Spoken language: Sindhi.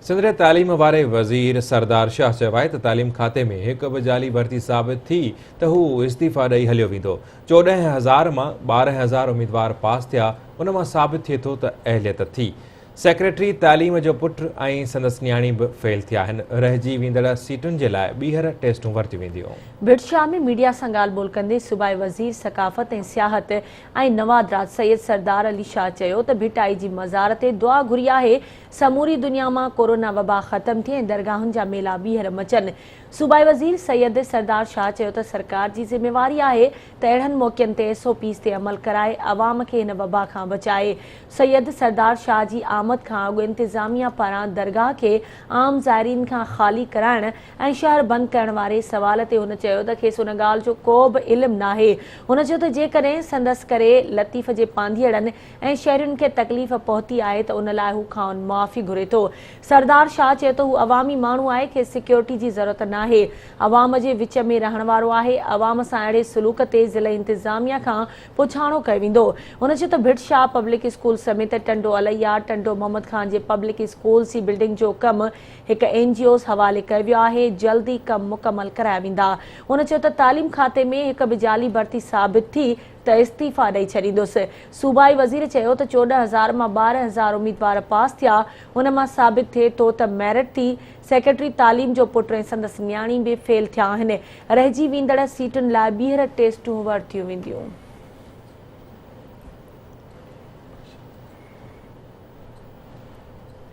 سنڌ جي تعليم واري وزير سردار شاهه چيو آهي ته تعليم کاتي ۾ هڪ به جعلي ڀرتي ثابت ٿي ته هو استعيفيٰ ڏئي هليو ويندو، 14 هزار مان 12 هزار اميدوار پاس ٿيا ان مان ثابت ٿئي ٿو ته اهليت ٿي. سيڪريٽري تعليم جو پٽ ۽ سندس نياڻي به فيل ٿيا آهن، رهجي ويندڙ سيٽن جي لاء ٻيهر ٽيسٽون ورتيون وينديون. ڀٽ شاهه ۾ ميڊيا سان ڳالهه ٻولهه ڪندي صوبائي وزير ثقافت ۽ سياحت ۽ نوادرات سيد سردار علي شاهه چيو ته ڀٽائي جي مزار تي دعا گهري آهي سموري دنيا مان ڪورونا وبا ختم ٿئي ۽ درگاهن جا ميلا ٻيهر مچن. صوبائي وزير سيد سردار شاهه چيو ته سرڪار جي ذميواري آهي ته اهڙن موقعن تي ايس او پيز تي عمل ڪرائي عوام کي هن وبا کان بچائي. سيد سردار شاهه جي آمد کان اڳ انتظاميا پاران درگاهه کي عام زائرين کان خالي ڪرائڻ ۽ شهر بند ڪرڻ واري سوال تي هن چيو ته کيس ان ڳالهه جو ڪو به علم ناهي. هن چيو ته جيڪڏهن سندس ڪري لطيف جي پانڌيئڙن ۽ شهرين کي تڪليف پهتي آهي ته ان لاء هو کانئن معافي گهري ٿو. سردار شاهه چيو ته هو عوامي ماڻهو آهي کيس سيڪيورٽي جي ضرورت ناهي، عوام جي وچ ۾ رهڻ وارو آهي، عوام سان اهڙي سلوڪ تي ضلعي انتظاميا کان پڇاڻو ڪيو ويندو. هن چيو ته ڀٽ شاهه پبلڪ اسڪول سميت ٽنڊو الهيار، ٽنڊو محمد خان جي پبلڪ اسڪولز جي بلڊنگ جو ڪم هڪ اين جي اوز حوالي ڪيو ويو آهي، جلد ئي ڪم مڪمل ڪرايا ويندا. هن چيو ته تعليم کاتي ۾ هڪ به جعلي ڀرتي ثابت ٿي ته استعيفيٰ ڏئي ڇڏيندس. صوبائي وزير چيو ته 14 هزار مان 12 هزار اميدوار پاس ٿيا، ان مان ثابت ٿئي ٿو ته ميرٽ ٿي، سيڪريٽري تعليم جو پٽ ۽ سندس نياڻي به فيل ٿيا آهن، رهجي ويندڙ سيٽن لاء ٻيهر ٽيسٽون ورتيون وينديون.